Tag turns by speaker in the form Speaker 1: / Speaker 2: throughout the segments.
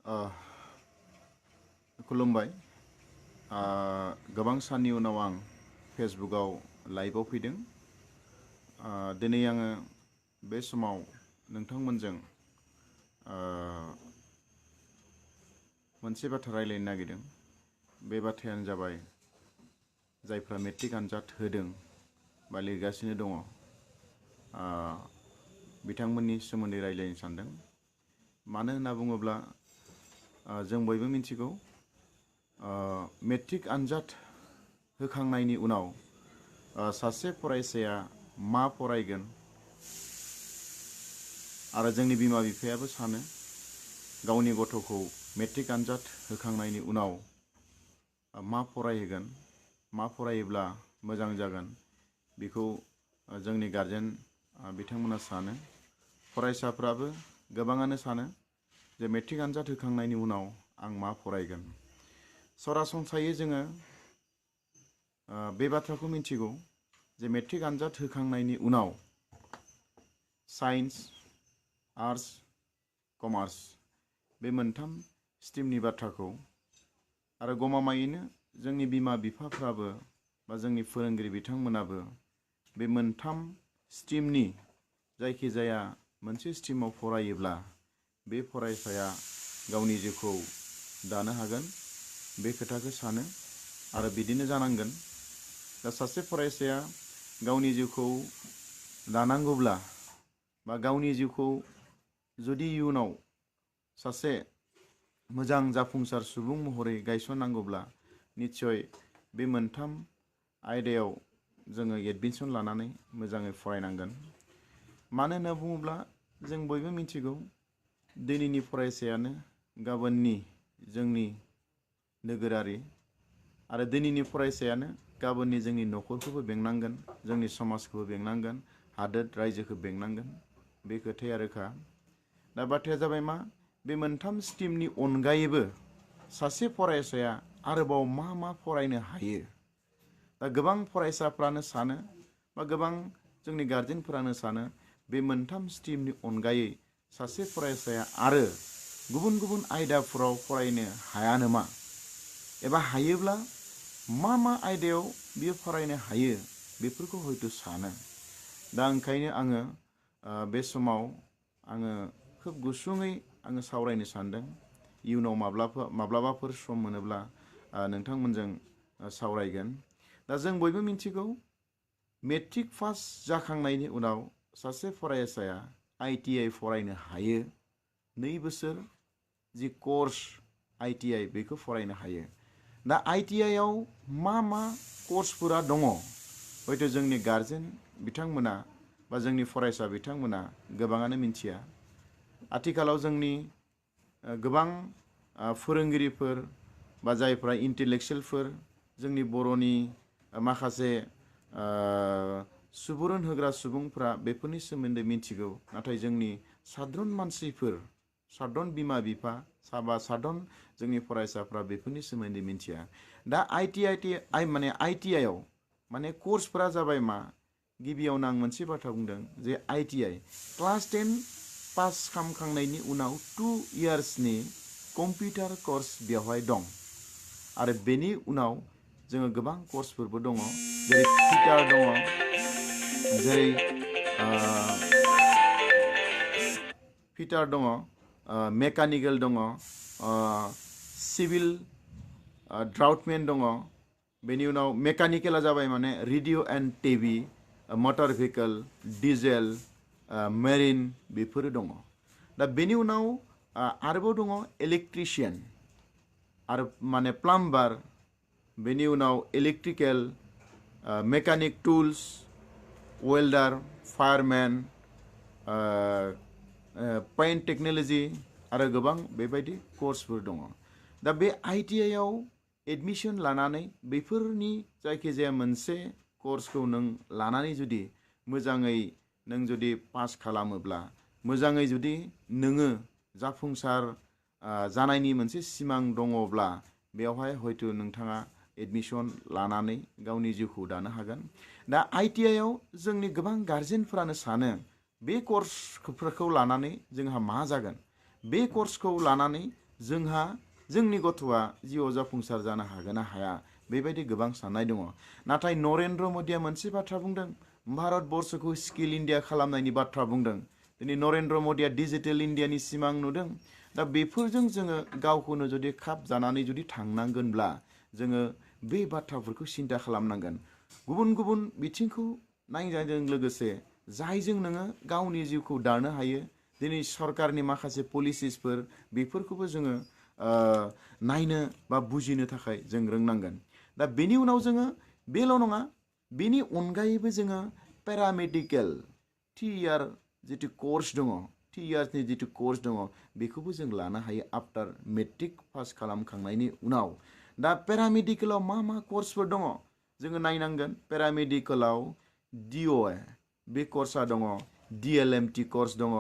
Speaker 1: Uh, खुलुमबाय। गोबां साननि उनाव आं फेसबुकआव लाइभआव फैदों। दिनै आङो बे समाव नोंथांमोनजों मोनसे बाथ्रा रायज्लायनो नागिरदों। बे बाथ्रायानो जाबाय जायफ्रा मेट्रिक आनजाद होदों बा लिरगासिनो दङ बिथांमोननि सोमोन्दै रायज्लायनो सानदों। मानो होनना बुङोब्ला जों बयबो मिथिगौ मेट्रिक आनजाद होखांनायनि उनाव सासे फरायसाया मा फरायगोन आरो जोंनि बिमा बिफायाबो सानो गावनि गथ'खौ मेट्रिक आनजाद होखांनायनि उनाव मा फरायहोगोन, मा फरायोब्ला मोजां जागोन बेखौ जोंनि गार्जेन बिथांमोना सानो। फरायसाफ्राबो गोबाङानो सानो जे मेट्रिक आनजाद होखांनायनि उनाव आं मा फरायगोन। सरासनस्रायै जोङो बे बाथ्राखौ मिथिगौ जे मेट्रिक आनजाद होखांनायनि उनाव साइन्स, आर्ट्स, कमार्स बे मोनथाम स्ट्रिमनि बाथ्राखौ आरो गमामायैनो जोंनि बिमा बिफाफ्राबो बा जोंनि फोरोंगिरि बिथांमोनाबो बे मोनथाम स्ट्रिमनि जायखिजाया मोनसे स्ट्रिमाव फरायोब्ला बे फरायसाया गावनि जिउखौ दानो हागोन बे खोथाखौ सानो आरो बिदिनो जानांगोन। दा सासे फरायसाया गावनि जिउखौ दानांगौब्ला बा गावनि जिउखौ जुदि इयुनाव सासे मोजां जाफुंसार सुबुं महरै गायसननांगौब्ला निस्सय बे मोनथाम आयदायाव जोङो एडमिसन लानानै मोजाङै फरायनांगोन। मानो होनना बुङोब्ला जों बयबो मिथिगौ दिनैनि फरायसायानो गाबोननि जोंनि नोगोरारि आरो दिनैनि फरायसायानो गाबोननि जोंनि न'खरखौबो बेंनांगोन, जोंनि समाजखौबो बेंनांगोन, हादोर रायजोखौ बेंनांगोन। बे खोथाया रोखा। दा बाथ्राया जाबाय मा बे मोनथाम स्ट्रिमनि अनगायैबो सासे फरायसाया आरोबाव मा मा फरायनो हायो। दा गोबां फरायसाफ्रानो सानो बा गोबां जोंनि गार्जेनफोरानो सानो बे मोनथाम स्ट्रिमनि अनगायै सासे फरायसाया आरो गुबुन गुबुन आयदाफोराव फरायनो हाया नामा एबा हायोब्ला मा मा आयदायाव बियो फरायनो हायो बेफोरखौ हयथ' सानो। दा ओंखायनो आङो बे समाव आङो खोब गुसुङै आङो सावरायनो सानदों। इयुनाव माब्लाबाफोर सम मोनोब्ला नोंथांमोनजों सावरायगोन। दा जों बयबो मिथिगौ मेट्रिक पास जाखांनायनि उनाव सासे फरायसाया ITI फरायनो हायो। 2 बोसोर जि कर्स ITI बेखौ फरायनो हायो। दा ITI आव मा मा कर्सफोरा दङ हयथ' जोंनि गार्जेन बिथांमोना बा जोंनि फरायसा बिथांमोना गोबाङानो मिथिया। आथिखालाव जोंनि गोबां फोरोंगिरिफोर बा जायफ्रा इन्टेलेक्सुयेलफोर जोंनि बर'नि माखासे सुबुरुन होग्रा सुबुंफ्रा बेफोरनि सोमोन्दै मिथिगौ। नाथाय जोंनि साधारन मानसिफोर, साधारन बिमा बिफा साधारन जोंनि फरायसाफ्रा बेफोरनि सोमोन्दै मिथिया। दा ITI आव माने कर्सफोरा जाबाय मा गिबियावनो आं मोनसे बाथ्रा बुंदों जे ITI क्लास 10 पास खालामखांनायनि उनाव 2 इयार्सनि कम्पिउटार कर्स बेवहाय दं आरो बेनि उनाव जोङो गोबां कर्सफोरबो दङ जेरै फिटार दङ, जेरै फिटार दङ, मेकानिकेल दङ, सिभिल ड्राउटमेन दङ। बेनि उनाव मेकानिकेला जाबाय माने radio and TV, motor vehicle, diesel, marine बेफोरो दङ। दा बेनि उनाव आरोबाव दङ इलेक्ट्रिशियान आरो माने प्लाम्बार, बेनि उनाव electrical, mechanic tools, welder, firemen, paint technology आरो गोबां बेबायदि कर्सफोर दङ। दा बे ITI आव एडमिसन लानानै बेफोरनि जायखिजाया मोनसे कर्सखौ नों लानानै जुदि मोजाङै नों जुदि पास खालामोब्ला, मोजाङै जुदि नोङो जाफुंसार जानायनि मोनसे सिमां दङब्ला बेवहाय हयथ' नोंथाङा एडमिसन लानानै गावनि जिउखौ दानो हागोन। दा ITI आव जोंनि गोबां गार्जेनफोरानो सानो बे कर्सफोरखौ लानानै जोंहा मा जागोन, बे कर्सखौ लानानै जोंहा जोंनि गथ'आ जिउआव जाफुंसार जानो हागोन ना हाया बेबायदि गोबां साननाय दङ। नाथाय नरेन्द्र मदिया मोनसे बाथ्रा बुंदों, भारत बर्षखौ स्किल इन्डिया खालामनायनि बाथ्रा बुंदों। दिनै नरेन्द्र मदिया डिजिटेल इन्डियानि सिमां नुदों। दा बेफोरजों जोङो गावखौनो जुदि खाब जानानै जुदि थांनांगोनब्ला जोङो बे बाथ्राफोरखौ सिन्था खालामनांगोन। गुबुन गुबुन बिथिंखौ नायनायजों लोगोसे जायजों नोङो गावनि जिउखौ दानो हायो। दिनै सरकारनि माखासे पलिसिसफोर बेफोरखौबो जोङो नायनो बा बुजिनो थाखाय जों रोंनांगोन। दा बेनि उनाव जोङो बेल' नङा, बेनि अनगायैबो जोङो पेरामेडिकेल 3 इयार जिथु कर्स दङ, 3 इयार्सनि जिथु कर्स दङ बेखौबो जों लानो हायो आफ्टार मेट्रिक पास खालामखांनायनि उनाव। दा पेरामेडिकेलाव मा मा कर्सफोर दङ जोङो नायनांगोन। पेरामेडिकेलाव DOA बे कर्सआ दङ, DLMT कर्स दङ,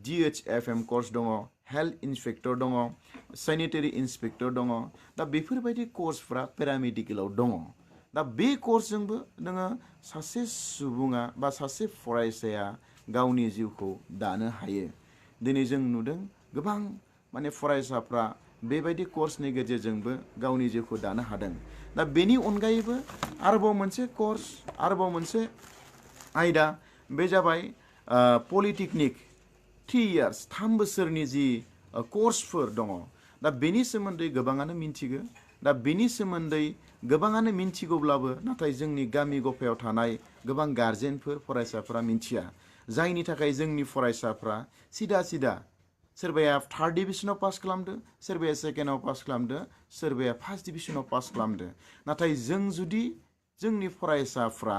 Speaker 1: DHFM कर्स दङ, हेल्थ इन्सपेक्टर दङ, सेनिटारि इन्सपेक्टर दङ। दा बेफोरबायदि कर्सफ्रा पेरामेडिकेलाव दङ। दा बे कर्सजोंबो नोङो सासे सुबुङा बा सासे फरायसाया गावनि जिउखौ दानो हायो। दिनै जों नुदों गोबां माने फरायसाफ्रा बेबायदि कर्सनि गेजेरजोंबो गावनि जिउखौ दानो हादों। दा बेनि अनगायैबो आरोबाव मोनसे कर्स, आरोबाव मोनसे आयदा, बे जाबाय पलिटेकनिक 3 इयार्स 3 बोसोरनि जि कर्सफोर दङ। दा बेनि सोमोन्दै गोबाङानो मिन्थिगौ। दा बेनि सोमोन्दै गोबाङानो मिन्थिगौब्लाबो नाथाय जोंनि गामि गफायाव थानाय गोबां गार्जेनफोर फरायसाफोरा मिन्थिया। जायनि थाखाय जोंनि फरायसाफ्रा सिदा सोरबाया 3rd डिभिजनाव पास खालामदो, सोरबाया 2ndआव पास खालामदो, सोरबाया 1st डिभिजनाव पास खालामदो। नाथाय जों जुदि जोंनि फरायसाफ्रा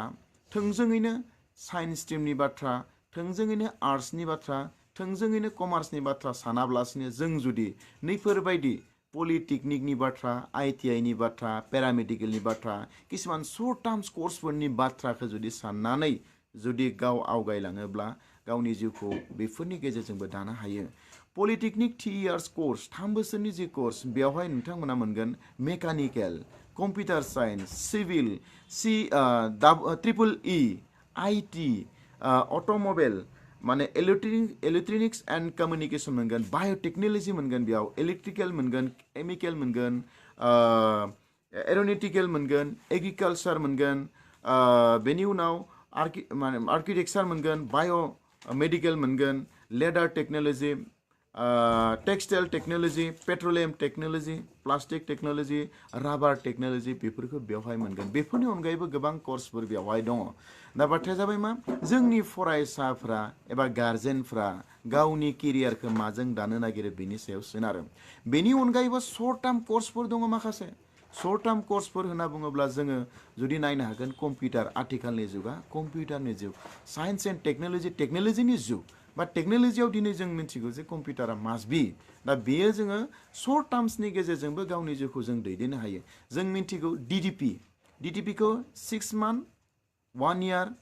Speaker 1: थोंजोङैनो साइन्स स्ट्रिमनि बाथ्रा, थोंजोङैनो आर्ट्सनि बाथ्रा, थोंजोङैनो कमार्सनि बाथ्रा सानाब्लासिनो जों जुदि नैफोरबायदि पलिटेकनिकनि बाथ्रा, ITIनि बाथ्रा, पेरामेडिकेलनि बाथ्रा, किसुमान शर्ट टार्म्स कर्सफोरनि बाथ्राखौ जुदि साननानै जुदि गाव आवगायलाङोब्ला गावनि जिउखौ बेफोरनि गेजेरजोंबो दानो हायो। पलिटेकनिक 3 इयार्स कर्स, 3 बोसोरनि जि कर्स, बेवहाय नोंथांमोना मोनगोन mechanical, computer science, civil, EEE, IT, automobile, माने इलेक्ट्रनिक्स एन्ड कमिउनिकेसन मोनगोन, बाय'टेक्न'लजि मोनगोन, बेयाव इलेक्ट्रिकेल मोनगोन, केमिकेल मोनगोन, एर'नटिकेल मोनगोन, एग्रिकालचार मोनगोन, बेनि उनाव आर्किटेक्चार मोनगोन, बाय'मेडिकेल मोनगोन, leather technology, textile technology, petroleum technology, plastic technology, rubber technology, बेफोरखौ बेवहाय मोनगोन। बेफोरनि अनगायैबो गोबां कर्सफोर बेवहाय दङ। दा बाथ्राया जाबाय मा, जोंनि फरायसाफ्रा एबा गार्जेनफ्रा गावनि केरियारखौ माजों दानो नागिरो बेनि सायाव सोनारो। बेनि अनगायैबो शर्ट टार्म कर्सफोर दङ माखासे। शर्ट टार्म कर्सफोर होनना बुङोब्ला जोङो जुदि नायनो हागोन कम्पिउटार, आथिखालनि जुगा कम्पिउटारनि जुग, साइन्स एन्ड टेक्न'लजिनि जुग। बा टेक्न'लजियाव दिनै जों मिथिगौ जे कम्पिउटारा मास्ट बि। दा बेयो जोङो शर्ट टार्म्सनि गेजेरजोंबो गावनि जिउखौ जों दैदेननो हायो। जों मिथिगौ DTPखौ 6 मान्थ 1 इयार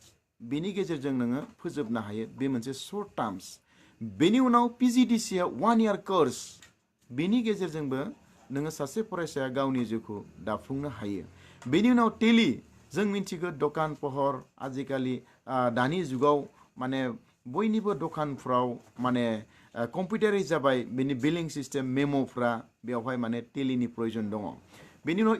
Speaker 1: बेनि गेजेरजों नोङो फोजोबनो हायो। बे मोनसे शर्ट टार्म्स। बेनि उनाव PGDCA 1 इयार कर्स, बेनि गेजेरजोंबो नोङो सासे फरायसाया गावनि जिउखौ दाफुंनो हायो। बेनि उनाव जों मिथिगौ दखान पहर, आजिखालि दानि जुगाव माने बयनिबो दखानफ्राव माने कम्पिउटाराइज जाबाय, बेनि बिलिं सिस्टेम, मेम'फ्रा बेवहाय माने टेलिनि प्रयजन दङ। बेनि उनाव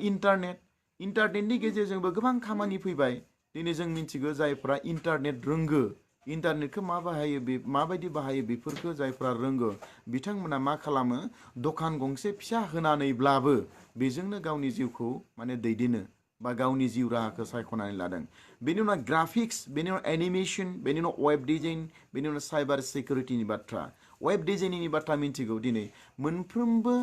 Speaker 1: इन्टारनेटनि गेजेरजोंबो गोबां खामानि फैबाय। दिनै जों मिथिगौ जायफ्रा इन्टारनेट रोंगो, इन्टारनेटखौ माबायदि बाहायो बेफोरखौ जायफ्रा रोंगो बिथांमोना मा खालामो, दखान गंसे फिसा होनानैब्लाबो बेजोंनो गावनि जिउखौ माने दैदेनो बा गावनि जिउ राहाखौ सायख'नानै लादों। बेनि उनाव ग्राफिक्स, बेनि उनाव एनिमेसन, बेनि उनाव वेब डिजाइन, बेनि उनाव साइबार सिकिउरिटिनि बाथ्रा, वेब डिजाइनिंनि बाथ्रा मिथिगौ। दिनै मोनफ्रोमबो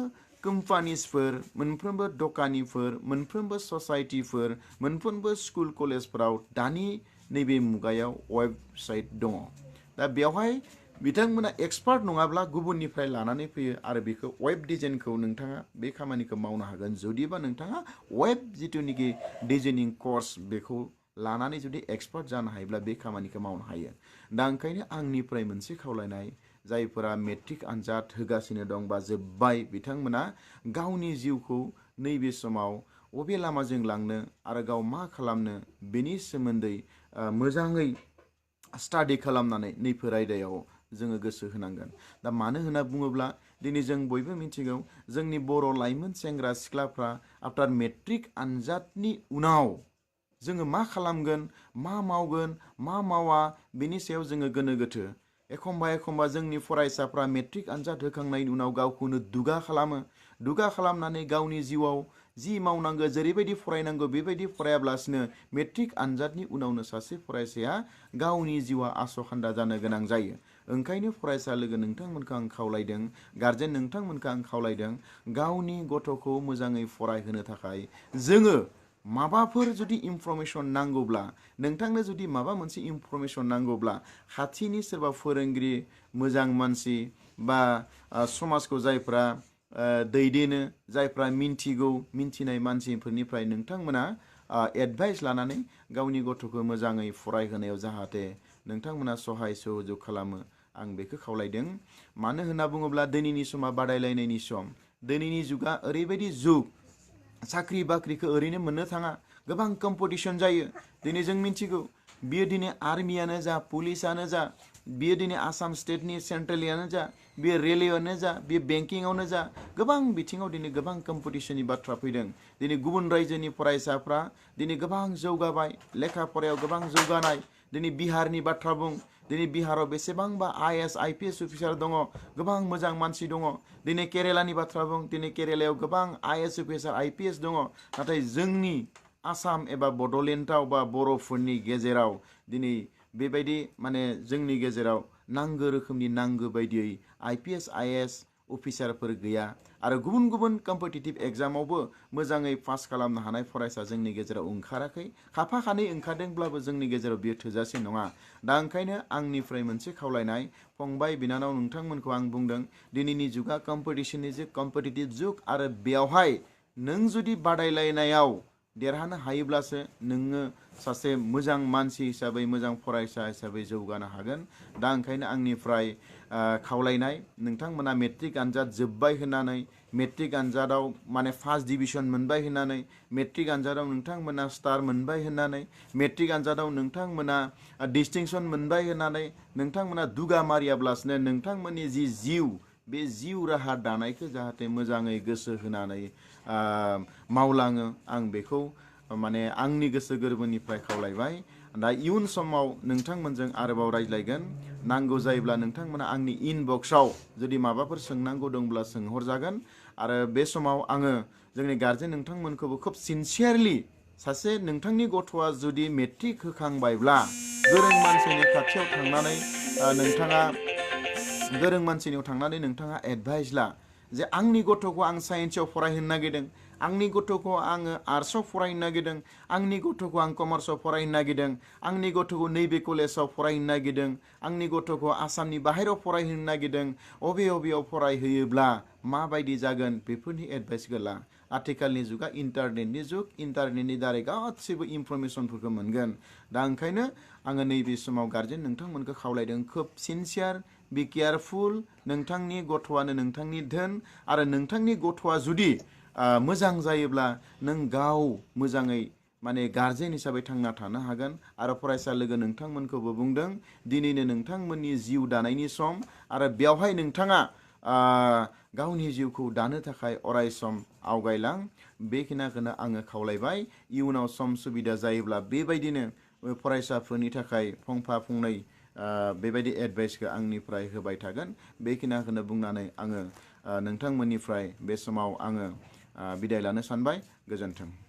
Speaker 1: कम्पानिसफोर, मोनफ्रोमबो दखानिफोर, मोनफ्रोमबो ससाइटिफोर, मोनफ्रोमबो स्कुल कलेजफोराव दानि नैबे मुगायाव वेबसाइट दङ। दा बेवहाय बिथांमोना एक्सपार्ट नङाब्ला गुबुननिफ्राय लानानै फैयो आरो बेखौ वेब डिजाइनखौ नोंथाङा बे खामानिखौ मावनो हागोन जुदिबा नोंथाङा वेब जिथुनिखि डिजाइनिं कर्स बेखौ लानानै जुदि एक्सपार्ट जानो हायोब्ला बे खामानिखौ मावनो हायो। दा ओंखायनो आंनिफ्राय मोनसे खावलायनाय, जायफोरा मेट्रिक आनजाद होगासिनो दं बा जोब्बाय, बिथांमोना गावनि जिउखौ नैबे समाव बबे लामाजों लांनो आरो गाव मा खालामनो बेनि सोमोन्दै मोजाङै स्टाडि खालामनानै नैफोर आयदायाव जोङो गोसो होनांगोन। दा मानो होनना बुङोब्ला दिनै जों बयबो मिथिगौ जोंनि बर' लाइमोन सेंग्रा सिख्लाफ्रा आफ्टार मेट्रिक आनजादनि उनाव जोङो मा खालामगोन, मा मावगोन, मा मावा बेनि सायाव जोङो गोनो गोथो। एखमबा जोंनि फरायसाफ्रा मेट्रिक आनजाद होखांनायनि उनाव गावखौनो दुगा खालामो। दुगा खालामनानै गावनि जिउआव जि मावनांगौ जेरैबायदि फरायनांगौ बेबायदि फरायाब्लासिनो मेट्रिक आनजादनि उनावनो सासे फरायसाया गावनि जिउआ आसखान्दा जानो गोनां जायो। ओंखायनो फरायसा लोगो नोंथांमोनखौ आं खावलायदों, गारजेन नोंथांमोनखौ आं खावलायदों, गावनि गथ'खौ मोजाङै फरायहोनो थाखाय जोङो माबाफोर जुदि इनफरमेसन नांगौब्ला, नोंथांनो जुदि माबा मोनसे इनफरमेसन नांगौब्ला खाथिनि सोरबा फोरोंगिरि, मोजां मानसि बा समाजखौ जायफ्रा दैदेनो, जायफ्रा मिन्थिगौ, मिन्थिनाय मानसिफोरनिफ्राय नोंथांमोना एडभाइस लानानै गावनि गथ'खौ मोजाङै फरायहोनायाव जाहाथे नोंथांमोना सहाय सहयोग खालामो आं बेखौ खावलायदों। मानो होनना बुङोब्ला दिनैनि समा बादायलायनायनि सम, दिनैनि जुगा ओरैबायदि जुग, साख्रि बाख्रिखौ ओरैनो मोननो थाङा, गोबां कम्पिटिसन जायो। दिनै जों मिथिगौ बियो दिनै आर्मियानो जा, पुलिसानो जा, बियो दिनै आसाम स्टेटनि सेन्ट्रेलनियानो जा, बियो रेलवेयानो जा, बियो बेंकिंआवनो जा, गोबां बिथिङाव दिनै गोबां कम्पिटिसननि बाथ्रा फैदों। दिनै गुबुन रायजोनि फरायसाफ्रा दिनै गोबां जौगाबाय, लेखा फरायाव गोबां जौगानाय। दिनै बिहारनि बाथ्रा बुं, दिनै बिहाराव बेसेबांबा IAS IPS अफिसार दङ, गोबां मोजां मानसि दङ। दिनै केरेलानि बाथ्रा बुं, दिनै केरेलायाव गोबां IAS अफिसार IPS दङ। नाथाय जोंनि आसाम एबा बड'लेण्डआव बा बर'फोरनि गेजेराव दिनै बेबायदि जोंनि गेजेराव नांगौ रोखोमनि नांगौ बायदियै IPS IAS अफिसारफोर गैया आरो गुबुन गुबुन कम्पिटिटिभ एग्जामावबो मोजाङै पास खालामनो हानाय फरायसा जोंनि गेजेराव ओंखाराखै। खाफा खानै ओंखारदोंब्लाबो जोंनि गेजेराव बियो थोजासे नङा। दा ओंखायनो आंनिफ्राय मोनसे खावलायनाय, फंबाय बिनानाव नोंथांमोनखौ आं बुंदों, दिनैनि जुगा कम्पिटिसननि जुग, कम्पिटिटिभ जुग, आरो बेवहाय नों जुदि बादायलायनायाव देरहानो हायोब्लासो नोङो सासे मोजां मानसि हिसाबै, मोजां फरायसा हिसाबै जौगानो हागोन। दा ओंखायनो आंनिफ्राय खावलायनाय, नोंथांमोना मेट्रिक आनजाद जोब्बाय होननानै, मेट्रिक आनजादाव फार्स्ट डिभिजन मोनबाय होननानै, मेट्रिक आनजादाव नोंथांमोना स्टार मोनबाय होननानै, मेट्रिक आनजादाव नोंथांमोना डिस्टिंसन मोनबाय होननानै नोंथांमोना दुगा मारियाब्लासिनो नोंथांमोननि जि जिउ, बे जिउ राहा दानायखौ जाहाथे मोजाङै गोसो होनानै मावलाङो, आं बेखौ आंनि गोसो गोरबोनिफ्राय खावलायबाय। दा इयुन समाव नोंथांमोनजों आरोबाव रायज्लायगोन। नांगौ जायोब्ला नोंथांमोना आंनि इनबक्सआव जुदि माबाफोर सोंनांगौ दंब्ला सोंहरजागोन। आरो बे समाव आङो जोंनि गार्जेन नोंथांमोनखौबो खोब सिनसियारलि, सासे नोंथांनि गथ'आ जुदि मेट्रिक होखांबायब्ला गोरों मानसिनि खाथियाव थांनानै नोंथाङा एडभाइस ला, जे आंनि गथ'खौ आं साइन्सआव फरायहोनो नागिरदों, आंनि गथ'खौ आङो आर्ट्सआव फरायनो नागिरदों, आंनि गथ'खौ आं कमार्सआव फरायनो नागिरदों, आंनि गथ'खौ नैबे कलेजाव फरायनो नागिरदों, आंनि गथ'खौ आसामनि बाहेरायाव फरायहोनो नागिरदों, अबेयाव फरायहोयोब्ला माबायदि जागोन बेफोरनि एडभाइसखौ ला। आथिखालनि जुगा इन्टारनेटनि जुग, इन्टारनेटनि दारै गासैबो इनफरमेसनफोरखौ मोनगोन। दा ओंखायनो आङो नैबे समाव गार्जेन नोंथांमोनखौ खावलायदों, खोब सिनसियार, बि केयारफुल। नोंथांनि गथ'आनो नोंथांनि धोन, आरो नोंथांनि गथ'आ जुदि मोजां जायोब्ला नों गाव मोजाङै गार्जेन हिसाबै थांना थानो हागोन। आरो फरायसा लोगो नोंथांमोनखौबो बुंदों, दिनैनो नोंथांमोननि जिउ दानायनि सम, आरो बेवहाय नोंथाङा गावनि जिउखौ दानो थाखाय अराय सम आवगायलां। बेखिनिखौनो आङो खावलायबाय। इयुनाव सम सुबिदा जायोब्ला बेबायदिनो फरायसाफोरनि थाखाय फंफा फंनै बेबायदि एडभाइसखौ आंनिफ्राय होबाय थागोन। बेखिनिखौनो बुंनानै आङो नोंथांमोननिफ्राय बे समाव आङो बिदाय लानो सानबाय। गोजोन्थों।